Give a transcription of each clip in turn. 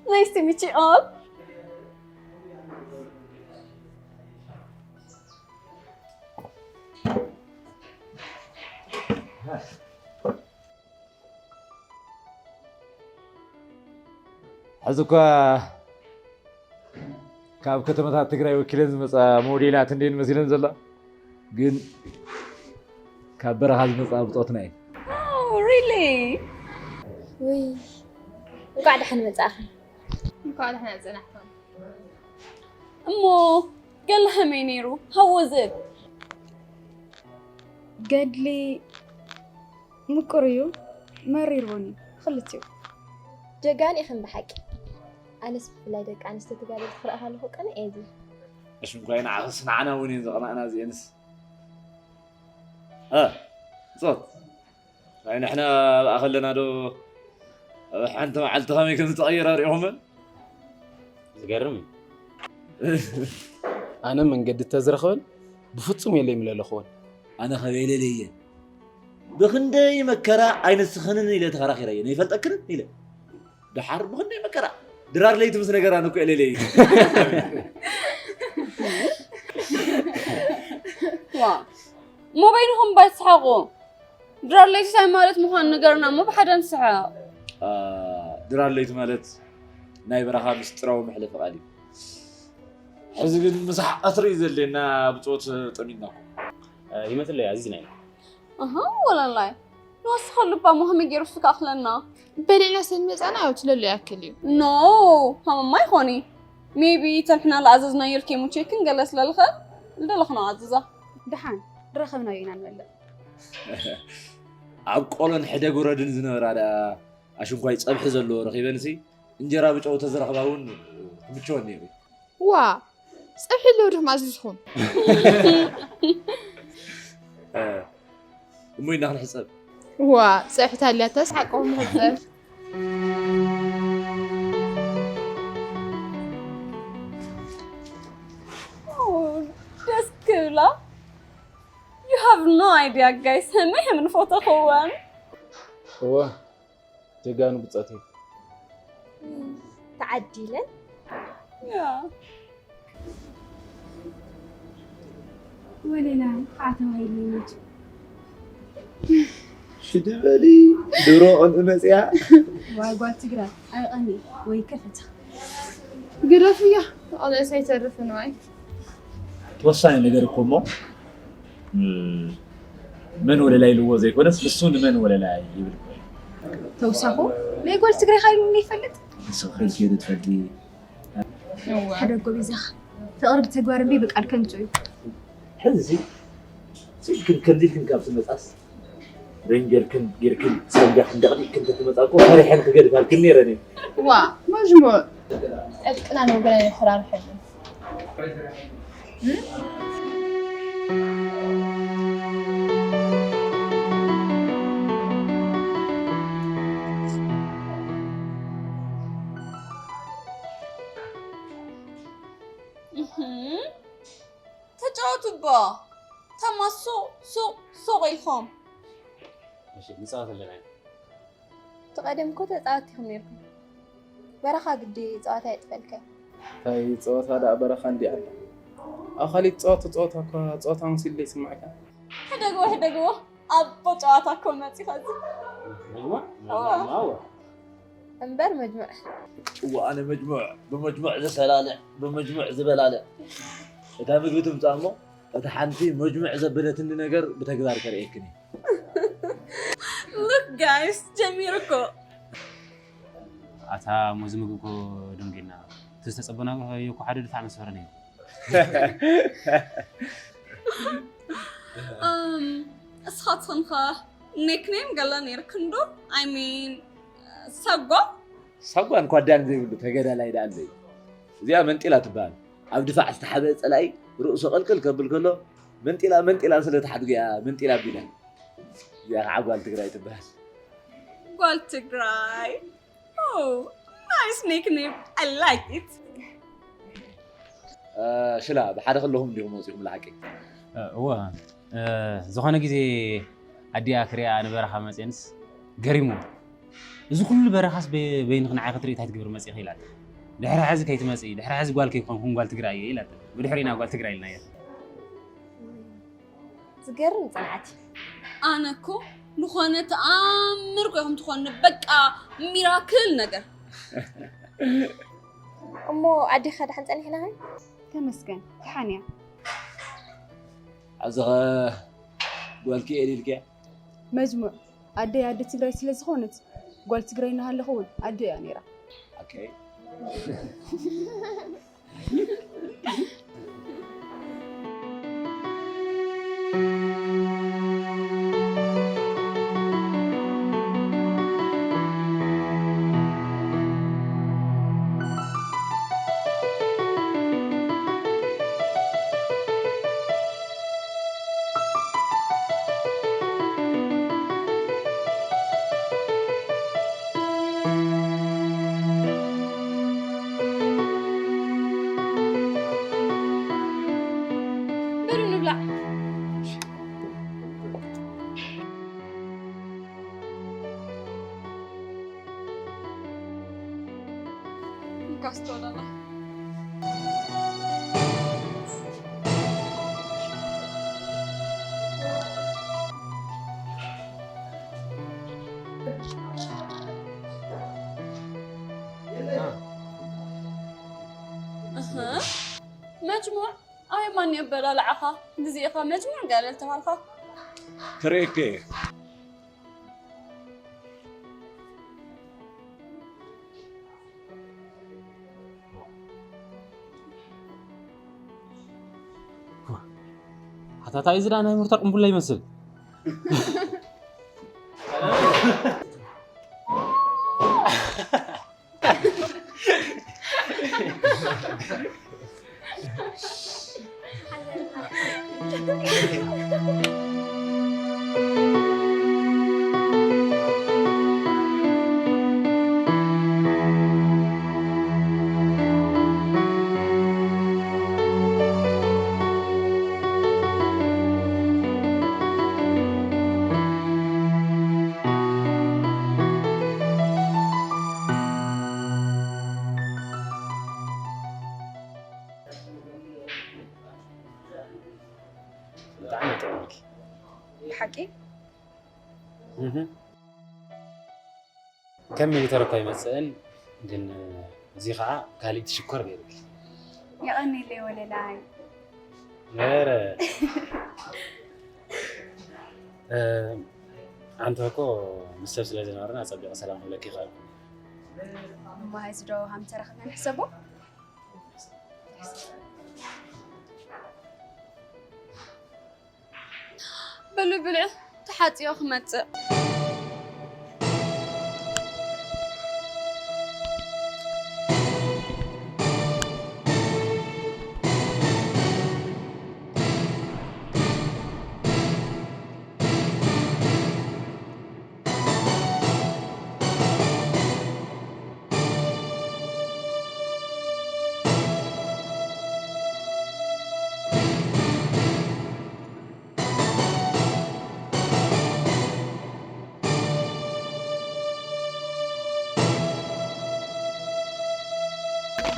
Nice to meet you all. ሕዚ እኳ ካብ ከተማታት ትግራይ ወኪለን ዝመፃ ሞዴላት እንዴን መሲለን ዘላ፣ ግን ካብ በረኻ ዝመፃ ብፆትና እዩ። Oh, really? ውይ፣ እንኳዕ ደሓን መጻእኺ። እንኳዕ ደሕና ጸናሕኩም። እሞ ገለ ከመይ ነይሩ? How was it? ገድሊ ምቁር እዩ፣ መሪርዎን እዩ፣ ክልቲኡ። ጀጋኑ ኢኽን ብሓቂ። ኣነስ ብፍላይ ደቂ ኣንስትዮ ተጋደልቲ ክርኢ ከለኹ ቅንእ እየ ዝብል። እሽ እንኳይ ንዓኽስ ንዓና እውን እየን ዘቕናእና እዚአንስ። እ፣ ጾት። ናይ ንሕና ኣብኣ ከለና ዶ ኣብ ሓንቲ መዓልቲ ከመይ ከም ዝተቐየራ ርኢኹመን? ዝገርም እዩ። ኣነ መንገዲ ተዝረኽበን ብፍጹም የለይ ምለለኽወን። ኣነ ኸበይ ለለየ ብኽንደይ መከራ ኣይንስኽንን ኢለ ተኸራኺረየን ኣይፈልጠክንን ኢለ። ደሓር ብኽንደይ መከራ ድራር ለይቲ ምስ ነገራን እኮ ለለየ። ዋ እሞ በይንኹም ባይትስሓቑ። ድራር ለይቲ እንታይ ማለት ምዃኑ ንገርና እሞ ብሓደ ንስሓቕ። ድራር ለይቲ ማለት ናይ በረኻ ምስጢራዊ መሕለፊ ቃል እዩ። ሕዚ ግን ምሳሕ ቀትሪ እዩ ዘድልየና ብጾት ጠሚናኩም። ይመፅለይ ኣዚዝና ኢና። ኣሃ ወላላይ ንወስኸሉ እባ እሞ ከመይ ገይሩ እሱ ክኣኽለና? በሊዕና ስለ ዝመፃና ያው ትለሉ ያክል እዩ። ኖ ሃመማ ይኾኒ ሜቢ ተንሕና ለኣዘዝናዮ ልኬሙ ቼክን ገለ ስለልኸ ልደለኽና ኣዝዛ ደሓን ድረኸብናዮ ኢና ንበልዕ። ኣብ ቆሎን ሕደግ ውረድን ዝነበራ ደኣ ኣሽንኳይ ፀብሒ ዘለዎ ረኺበንሲ እንጀራ ብጨው ተዝረኽባ እውን ክምችወኒ ነይሩ። ዋ ፀብሒ ኣለዎ ድኹም ኣዚዝኹም። እሞ ኢና ክንሕፀብ። ዋ ፀብሒ ታልያታስ ሓቆም ንሕፀብ። ደስ ክብላ። You have no idea guys ከመይ ከም ንፈተኽወን። እወ ጀጋኑ ብፀት እዩ። ተዓዲለን Yeah. ወለላ ከዓ ተባሂሉ ይሞት። ሽድበሊ ድሮ ቆልዑ መፅያ ዋይ ጓል ትግራይ ኣይቐኒ ወይ ከፈታ ግደፍያ ኣነስ ኣይተርፍን ዋይ ወሳኒ ነገር እኮ እሞ መን ወለላይ ኢልዎ ዘይኮነስ ንሱ ንመን ወለላይ ይብል እኮ እዩ። ተውሳኹ ናይ ጓል ትግራይ ካይሉ ይፈልጥ ንስኺ ከይዱ ትፈልጢ ሓደ ጎቢዛኻ ፍቕሪ ብተግባር እምበይ ብቃል ከንቱ እዩ። ሕዚ ስልክን ከምዚልክን ካብ ትመፃስ ረንጀርክን ጌርክን ሰንጋኽን ደቕዲቕክን ተትመፃ እኮ ፈሪሐን ክገድፋልክን ነይረን እየ። ዋ መጅሙዕ ዕጥቅና ንወገና የፈራርሐሉ። ተጫወቱ እባ ታማ ሱቕ ሱቕ ሱቕ ኢልኩም። እሺ ንፃወት ኣለና። እቲ ቀደም እኮ ተፃወቲ ኢኹም ነርኩም። በረኻ ግዲ ፀዋታ የጥፈልካ። እንታይ ፀወታ ደኣ በረኻ እንዲ ኣላ። ኣብ ካሊእ ትፃወቶ ፀወታ እኳ ፀወታ መሲሉ ይስምዓካ። ሕደግዎ ሕደግዎ ኣቦ ጨዋታ እኮ መፂ ኸዚ። እምበር መጅሙዕ እዋ ኣነ መጅሙዕ ብመጅሙዕ ዘሰላልዕ ብመጅሙዕ ዝበላልዕ እታ ምግቢ ትምፃእ እሞ እታ ሓንቲ መጅሙዕ ዘበለትኒ ነገር ብተግባር ከርእየክን እዩ። Look guys ጀሚሩ እኮ። ኣታ ሞዚ ምግቢ እኮ ደንጊና እቲ ዝተፀበናዮ እኮ ሓደ ድፋዕ መስፈረ ነይሩ። እም፣ እስኻትኽን ኸ ኒክኔም ገለ ነይርክን ዶ? I mean ሰጓ? ሳጓን ኳዳን ዘይብሉ ተገዳላይ ደኣ ኣሎ እዩ። እዚኣ መንጢላ ትበሃል። ኣብ ድፋዕ ዝተሓበአ ፀላኢ ርእሱ ቅልቅል ከብል ከሎ መንጢላ መንጢላ ስለ ትሓድጉ እያ መንጢላ ኣቢላ። እዚኣ ከዓ ጓል ትግራይ ትበሃል። ጓል ትግራይ። Oh, nice nickname. I like it. ሽላ ብሓደ ከለኹም እንዲኹም መፂኹም ለሓቂ። እወ፣ ዝኾነ ግዜ ኣዲኣ ክሪኣ ንበረኻ መፅንስ ገሪሙ። እዚ ኩሉ በረኻስ በይንኽ ንዓይ ክትርኢ እንታይ ትገብር መፂኺ ኢላታ። ድሕሪ ሕዚ ከይትመፂ፣ ድሕሪ ሕዚ ጓል ከይኮንኩም ጓል ትግራይ እየ ኢላታ። ብድሕሪና ጓል ትግራይ ኢልናያ። ዝገርም ፅንዓት እዩ። ኣነ እኮ ዝኾነ ተኣምር እኮ ኢኹም ትኾኑ፣ በቃ ሚራክል ነገር። እሞ ኣዴኻ ደሓን ፀኒሕና ኸ? ተመስገን ደሓን እያ። ኣብዚ ኸ ጓልኪ እየ ኢልክያ? መጅሙዕ ኣደይ ኣደ ትግራይ ስለ ዝኾነት ጓል ትግራይ እናሃለኹ እውን ኣደ እያ ነይራ። Okay. በሉ ንብላዕ። እንካ ኣስተውዕል ኣላ። እህ፣ መጅሙዕ ኣይ ማን የበላልዓኻ? ግዜኻ መጅሙዕ ገለ ዝተባልካ። ክርእየኪ እየ። ኣታ እንታይ እዚ ደኣ ናይ ሙርታ ቅንቡላ ይመስል። ብጣዕሚ ጥዑምኪ። ብሓቂ እህ። ከም ሚሊተር እኮ ኣይመፅእን፣ ግን እዚ ከዓ ካልእ ትሽኮር ገይሩኪ። የቐንየለይ ወለላይ። ኧረ። እ፣ ኣንተ እኮ ምስ ሰብ ስለ ዝነበርና ኣጸቢቐ ሰላም ክብለኪ ይኽእል። እሞ ሕዚ ዶ ሃም ተራኺብና ንሕሰቦ? በሉ ብልዑ፣ ተሓጽዮ ክመጽእ።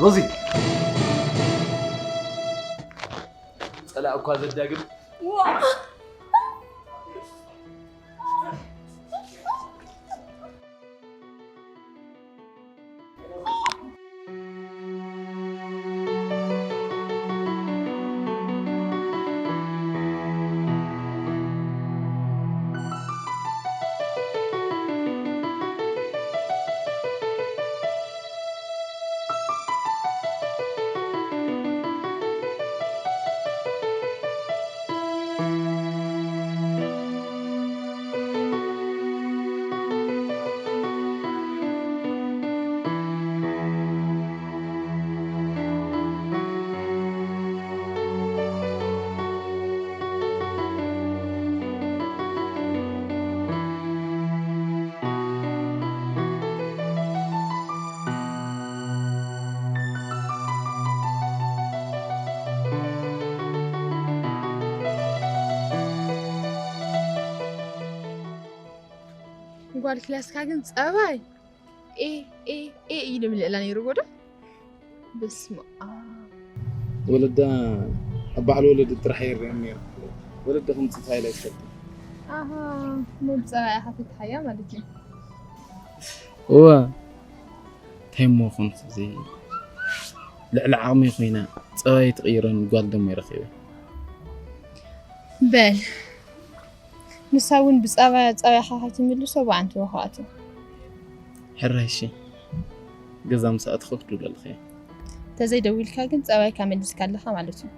ሮዚ፣ ጸላእ እኳ ዘዳግም። ጓል ክላስካ ግን ጸባይ ኤ ኤ ኤ እዩ ድምልእላ ነይሩ ጎዶ። በስመ ኣብ። ወለዳ ኣብ በዓል ወለዲ ጥራሕ የርእየን ነይሩ። ወለዲ ከምፅእ ኢላ ይፈልጥ። ኣሃ፣ ነብጻ ኢኻ ፍትሓያ ማለት እዩ። እወ እንታይ እሞ ኮንት እዚ ልዕሊ ዓቕሚ ኮይና ፀባይ ትቕይረን ጓል ደሞ ይረኺበ። በል ንሳ እውን ብፀባያ ፀባያኻ ከይትምልሶ ብዓንትቦ ክኣቱ። ሕራይ እሺ ገዛ ምሳእ ትኸፍዱ ለልኸ። ተዘይደዊልካ ግን ፀባይካ መሊስካ ኣለኻ ማለት እዩ።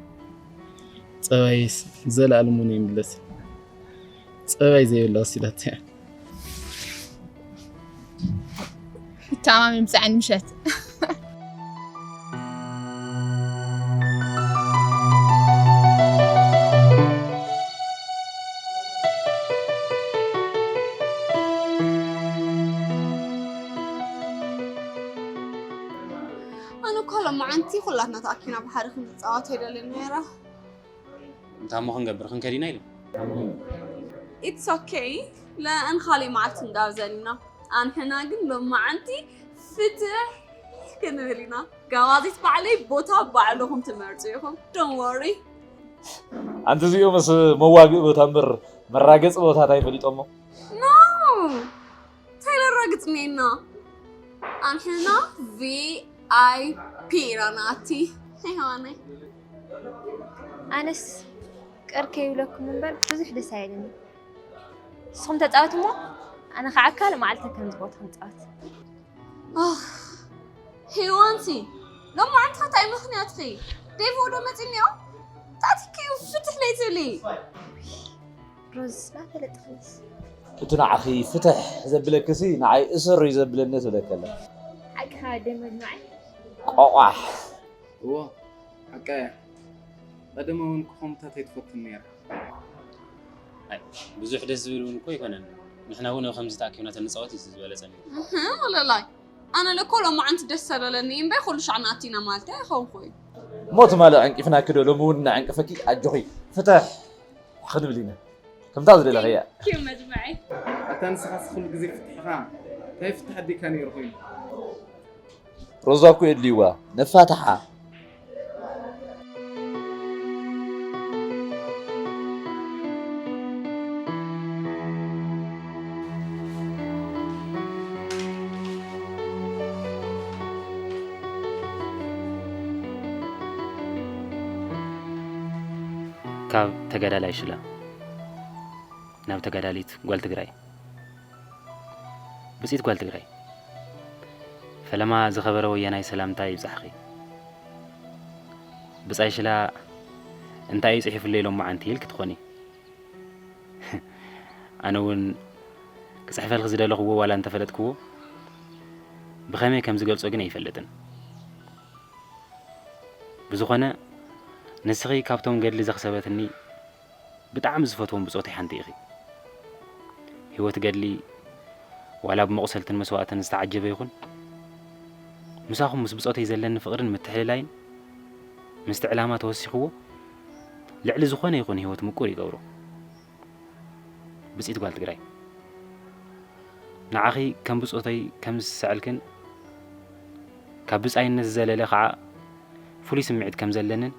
ፀባይስ ዘለኣለሙ ነው ይምለስ። ፀባይ ዘይብላ ወሲዳት እያ። ይተኣማመን ብፃዕን ምሸት። ኣነ እኮ ሎማዓንቲ ኩላትና ተኣኪና ብሓደ ክንፃወት ይደልን ነይረ። እንታይ እሞ ክንገብር ክንከድ ኢና ኢለ። It's okay ለእን ካሊእ መዓልቲ ንጋብዘን ኢና። ኣንሕና ግን ሎማዓንቲ ፍትሕ ክንብል ኢና። ጋባዚት ባዕለይ ቦታ ባዕልኹም ትመርፁ ኢኹም። Don't worry። ኣንቲ እዚኡ ምስ መዋግእ ቦታ እምበር መራገፂ ቦታ እንታይ ፈሊጦሞ? No እንታይ ለራግፅኒ ኢና። ኣንሕና V I P ኢና ናቲ። ሄዋነይ ኣነስ ቅር ከይብለኩም እምበር ብዙሕ ደስ ኣይለኒ። ንስኹም ተፃወቱ እሞ ኣነ ከዓ ካልእ መዓልቲ ከምዚ ቦታ ክንፃወት። ኣህ፣ ሄዋንሲ ሎማዓንቲ እንታይ ምኽንያትኺ? ዴቭ ወዶ መፂ እኒኦ? ታቲኪ ፍትሕ ለይትብሊ። ሮዝ ናተለጥኽንስ እቲ ንዓኺ ፍትሕ ዘብለክሲ ንዓይ እስር እዩ ዘብለኒ ትብለከለ። ሓቅኻ ደመድማዓይ። ቆቋሕ እዎ ሓቃ እያ። ቀደም እውን ክኾምታት ኣይትፈትን ነይራ። ብዙሕ ደስ ዝብል እውን እኮ ኣይኮነን። ንሕና እውን ኣብ ከምዚ ተኣኪብና ተንፃወት እዩ ዝበለፀ ነይሩ። እህ፣ ወለላይ ኣነ ለኮ ሎማዓንቲ ደስ ሰለለኒ እምበይ ኩሉ ሻዕ ናቲና ማለት ኣይኸውን ኮይኑ። እሞ ትማሊ ዕንቂፍና ክዶ ሎሚ እውን እናዕንቅፈኪ ኣጆኺ ፍትሕ ክንብል ኢና ከምታ ዝደለኸያ። ኪው መድምዐይ ኣታ ንስኻስ ኩሉ ግዜ ፍትሕኻ እንታይ ፍትሕ ኣዲካ ነይሩ ኮይኑ? ሮዛ እኮ የድልይዋ ነፋትሓ። ካብ ተጋዳላይ ሽላ ናብ ተጋዳሊት ጓል ትግራይ። ብፅኢት ጓል ትግራይ። ፈለማ ዝኸበረ ወያናይ ሰላምታ ይብፃሕኺ። ብፃይ ሽላ እንታይ እዩ ፅሒፉለይ ሎማዓንቲ ኢልኪ ትኾኒ። ኣነ እውን ክፅሕፈልኪ ዝደለኽዎ ዋላ እንተፈለጥክዎ ብኸመይ ከም ዝገልፆ ግን ኣይፈልጥን። ብዝኾነ ንስኺ ካብቶም ገድሊ ዘኽሰበትኒ ብጣዕሚ ዝፈትዎም ብፆተይ ሓንቲ ኢኺ። ህይወት ገድሊ ዋላ ብመቑሰልትን መስዋእትን ዝተዓጀበ ይኹን ምሳኹም ምስ ብፆተይ ዘለኒ ፍቕርን ምትሕልላይን ምስቲ ዕላማ ተወሲኽዎ ልዕሊ ዝኾነ ይኹን ህይወት ምቁር ይገብሮ። ብፅኢት ጓል ትግራይ ንዓኺ ከም ብፆተይ ከም ዝስዕልክን ካብ ብፃይነት ዝዘለለ ከዓ ፍሉይ ስምዒት ከም ዘለንን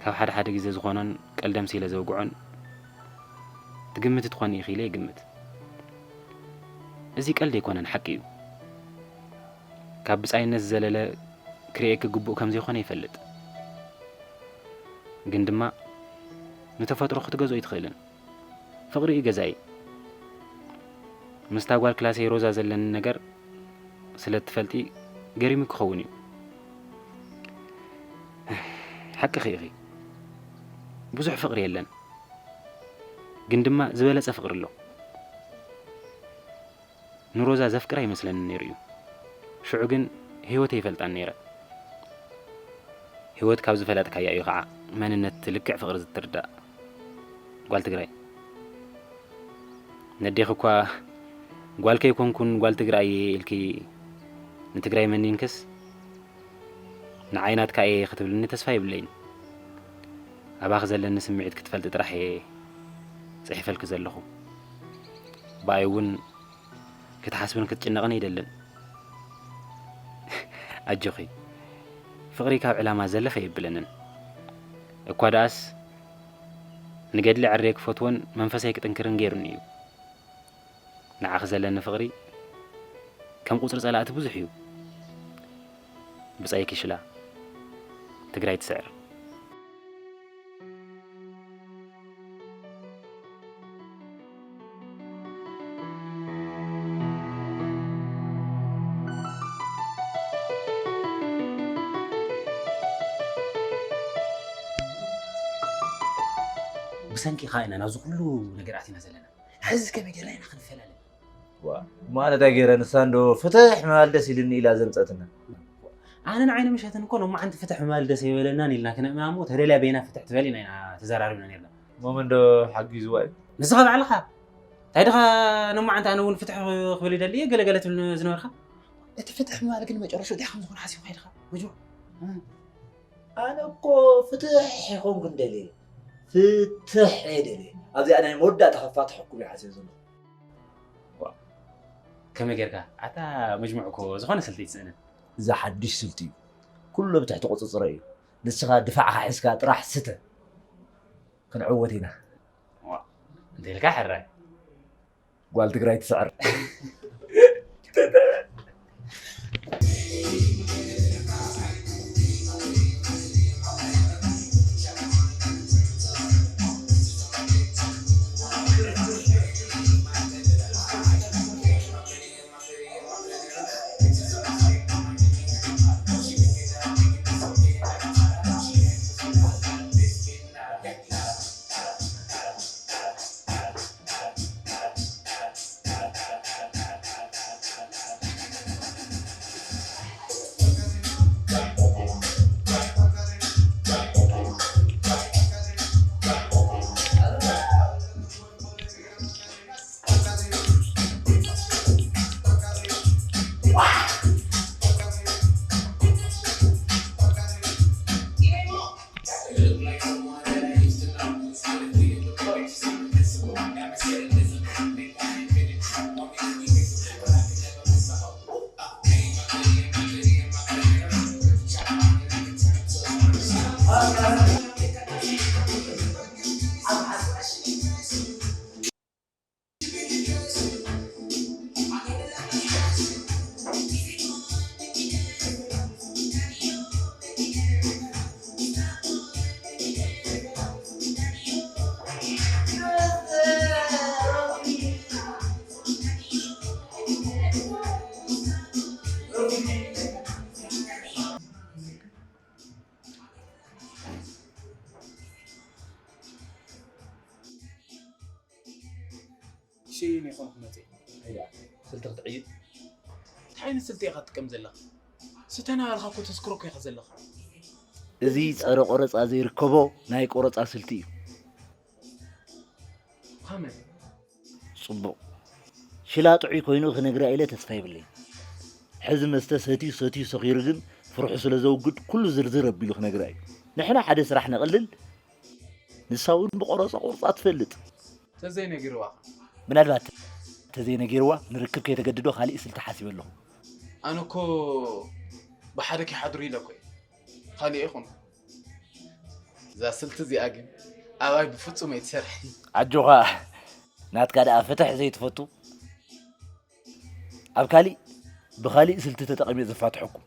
ካብ ሓደ ሓደ ግዜ ዝኾኖን ቀልደምሲ ኢለ ዘውግዖን ትግምቲ ትኾኒ ኢኺ ኢለ ይግምት። እዚ ቀልዲ ኣይኮነን፣ ሓቂ እዩ። ካብ ብፃይነት ዝዘለለ ክርእየኪ ግቡእ ከም ዘይኮነ ይፈልጥ። ግን ድማ ንተፈጥሮ ክትገዝኦ ኣይትኽእልን። ፍቕሪ እዩ ገዛኢ። ምስታ ጓል ክላሰይ ሮዛ ዘለኒ ነገር ስለ እትፈልጢ ገሪሙ ክኸውን እዩ። ሓቅኺ ኢኺ። ብዙሕ ፍቕሪ የለን። ግን ድማ ዝበለጸ ፍቕሪ ኣሎ። ንሮዛ ዘፍቅራ ይመስለኒ ነይሩ እዩ። ሽዑ ግን ህይወተይ ይፈልጣን ነይረ። ህይወት ካብ ዝፈለጥካያ እዩ ከዓ መንነት ልክዕ ፍቕሪ ዝትርዳእ። ጓል ትግራይ ነዴኺ እኳ ጓል ከይኮንኩን ጓል ትግራይ እየ ኢልኪ ንትግራይ መኒንክስ ንዓይ ናትካ እየ ክትብልኒ ተስፋ የብለይን። ኣባኺ ዘለኒ ስምዒት ክትፈልጢ ጥራሕ እየ ፅሒፈልኪ ዘለኹ። ብኣይ እውን ክትሓስብን ክትጭነቕን ኣይደልን። ኣጆኺ፣ ፍቕሪ ካብ ዕላማ ዘለፍ ኣየብለንን። እኳ ደኣስ ንገድሊ ዕሬ ክፈትዎን መንፈሰይ ክጥንክርን ገይሩኒ እዩ። ንዓኺ ዘለኒ ፍቕሪ ከም ቁጽሪ ጸላእቲ ብዙሕ እዩ። ብጻይኪ ሽላ፣ ትግራይ ትስዕር። ብሰንኪኻ ኢና ናብዚ ኩሉ ነገር ኣቲና ዘለና። ሕዚ ከመይ ጌርና ኢና ክንፈላለ? ዋ፣ ማለት ኣይገይረ ንሳ እንዶ ፍትሕ ምባል ደስ ኢልኒ ኢላ ዘምጸትና። ኣነ ንዓይኒ ምሸትን እኮ ሎማዓንቲ ፍትሕ ምባል ደስ ኣይበለናን ኢልና ክነእምና እሞ ተደልያ በይና ፍትሕ ትበል ኢና ኢና ተዘራሪብና ነርና። ሞም እንዶ ሓጊዝዋ እዩ። ንስኻ ባዕልኻ እንታይ ድኻ ሎማዓንቲ ኣነ እውን ፍትሕ ክብል ይደሊ እየ ገለገለ ትብል ዝነበርካ? እቲ ፍትሕ ምባል ግን መጨረሽኡ እንታይ ከም ዝኾነ ሓሲብካ ኢልካ? መጅሙዕ። ኣነ እኮ ፍትሕ ይኸውን ደልየ። ፍትሕ እየ ደልየ። ኣብዚኣ ናይ መወዳእታ ከፋትሐኩም እየ ሓሲበ ዘለኹ። ዋ፣ ከመይ ጌርካ? ኣታ መጅሙዕ እኮ ዝኾነ ስልቲ ኣይትስእንን። እዚ ሓድሽ ስልቲ እዩ። ኩሉ ኣብ ትሕቲ ቁጽጽረይ እዩ። ንስኻ ድፋዕኻ ሒዝካ ጥራሕ ስተ። ክንዕወት ኢና። ዋ፣ እንተ ኢልካ ሕራይ። ጓል ትግራይ ትስዕር። ሸይን ይኾንኩ መፅእ። እያ፣ ስልቲ ክትዕይድ? እንታይ ዓይነት ስልቲ ኢኻ ትጥቀም ዘለኻ? ስተ እናበልካ እኮ ተስክሮ እኮ ኢኻ ዘለኻ። እዚ ጸረ ቆረጻ ዘይርከቦ ናይ ቆረጻ ስልቲ እዩ። ከመይ? ጽቡቕ። ሽላ ጥዑይ ኮይኑ ክነግራ ኢለ ተስፋ የብለይን። ሕዚ መስተ ሰትዩ ሰትዩ ሰኺሩ ግን ፍርሑ ስለ ዘውግድ ኩሉ ዝርዝር ኣቢሉ ክነግራ እዩ። ንሕና ሓደ ስራሕ ነቕልል፣ ንሳ እውን ብቆረጻ ቁርጻ ትፈልጥ። ተዘይነጊርዋ። ምናልባት ተዘይነጊርዋ ንርክብ ከይተገድዶ ካሊእ ስልቲ ሓሲበ ኣለኹ። ኣነ እኮ ብሓደ ከይሓድሩ ኢለ እኮ እየ። ካሊእ ይኹን። እዛ ስልቲ እዚኣ ግን ኣባይ ብፍጹም ኣይትሰርሕን። ኣጆኻ፣ ናትካ ደኣ ፍትሕ ዘይትፈቱ። ኣብ ካሊእ፣ ብኻሊእ ስልቲ ተጠቒመ ዘፋትሐኩም።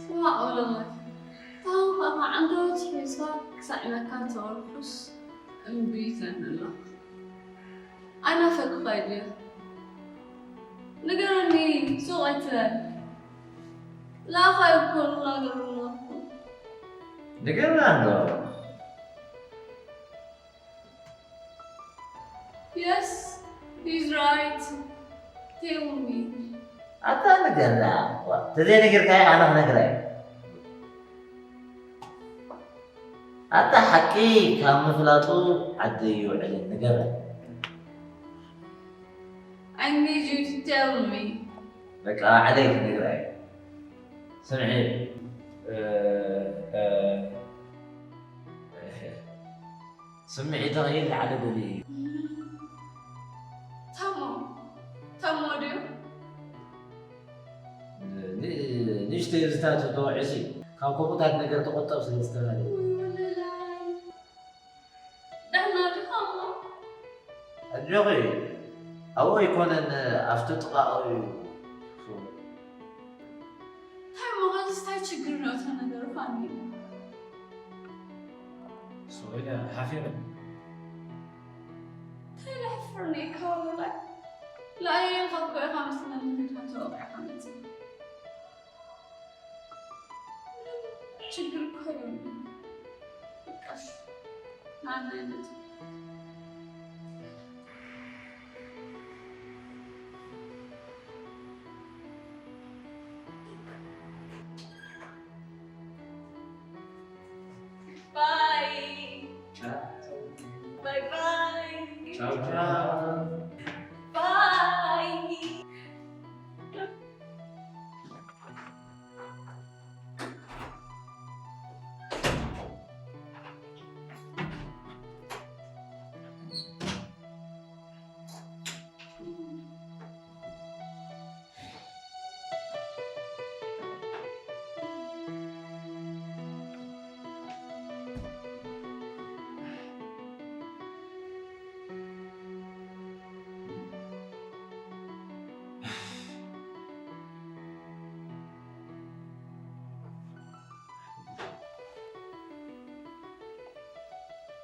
ስማዕ ወለማይ፣ ታንኳ ከዓንደበት ሒዝካ ክሳዕ መካን ተወርኩስ እምቢ ትብለኒ ኣለኻ። ኣይናፈቅኻይ ድየ? ንገረኒ፣ ሱቕ ኣይትበል። ለኣኻ ይኮኑ ናገሩና እኮ። ንገርና እንዶ። Yes, he's right. Tell me. ኣታ ንገርና። ተዘይነገርካዮ ኣነ ክነግራ እየ። ኣታ ሓቂ ካብ ምፍላጡ ዓዲ ይውዕልን ንገረን። I need you to tell me. በቃ ዓደይ ክነግራ እየ። ስምዒ፣ እ፣ እ፣ ስምዒት ተኽኢል ንዓደ ደልዩ እዩ። ታሞ ታሞ ድዩ? ን-፣ ንእሽተይ ዝታት ተወዒሱ እዩ። ካብ ከምኡታት ነገር ተቆጠብ ስለ ዝተባለ እዩ። ወለላይ ዳና ዲኻ እሞ? ኣጆኺ፣ ኣብኡ ኣይኮነን፣ ኣብቲ ጥቓኡ እዩ። እንታይ እሞ ኸዚ እንታይ ችግር ነው እቲ ነገሩ ፋኒ? ሶይለ ሓፊረ እንታይ ለሕፍርኒ ካብ ወለላይ ላየን ካብ ጎይኻ መስለኒ ከይድካ ተወቂዕካ መፅእ ችግር እኮ የብሉን። በቃ እሺ፣ ናና ይመጡ። ባይ ባይ ባይ ቻው ቻው። ባይ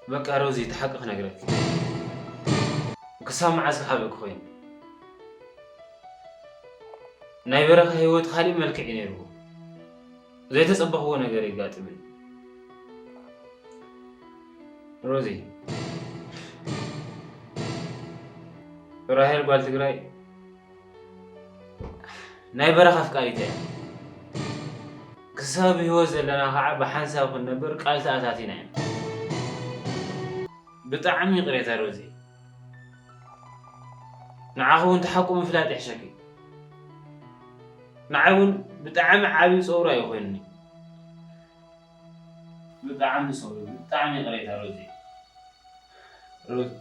በቃ ሮዚ፣ እቲ ሓቂ ክነግረኪ፣ ክሳብ መዓስ ክሓብእኪ ኮይኑ? ናይ በረኻ ህይወት ካሊእ መልክዕ እዩ ነይርዎ። ዘይተጸበኽዎ ነገር የጋጥምን። ሮዚ፣ ራሄል ጓል ትግራይ ናይ በረኻ ኣፍቃሪት እያ። ክሳብ ህይወት ዘለና ከዓ ብሓንሳብ ክንነብር ቃል ተኣታቲና ኢና። ብጣዕሚ ይቕሬታ ሮዚ። ንዓኺ እውን እቲ ሓቁ ምፍላጥ ይሕሸኪ። ንዓይ እውን ብጣዕሚ ዓብዪ ፀውራ እዩ ኮይኑኒ። ብጣዕሚ ሶሪ፣ ብጣዕሚ ይቕሬታ ሮዚ። ሮዚ።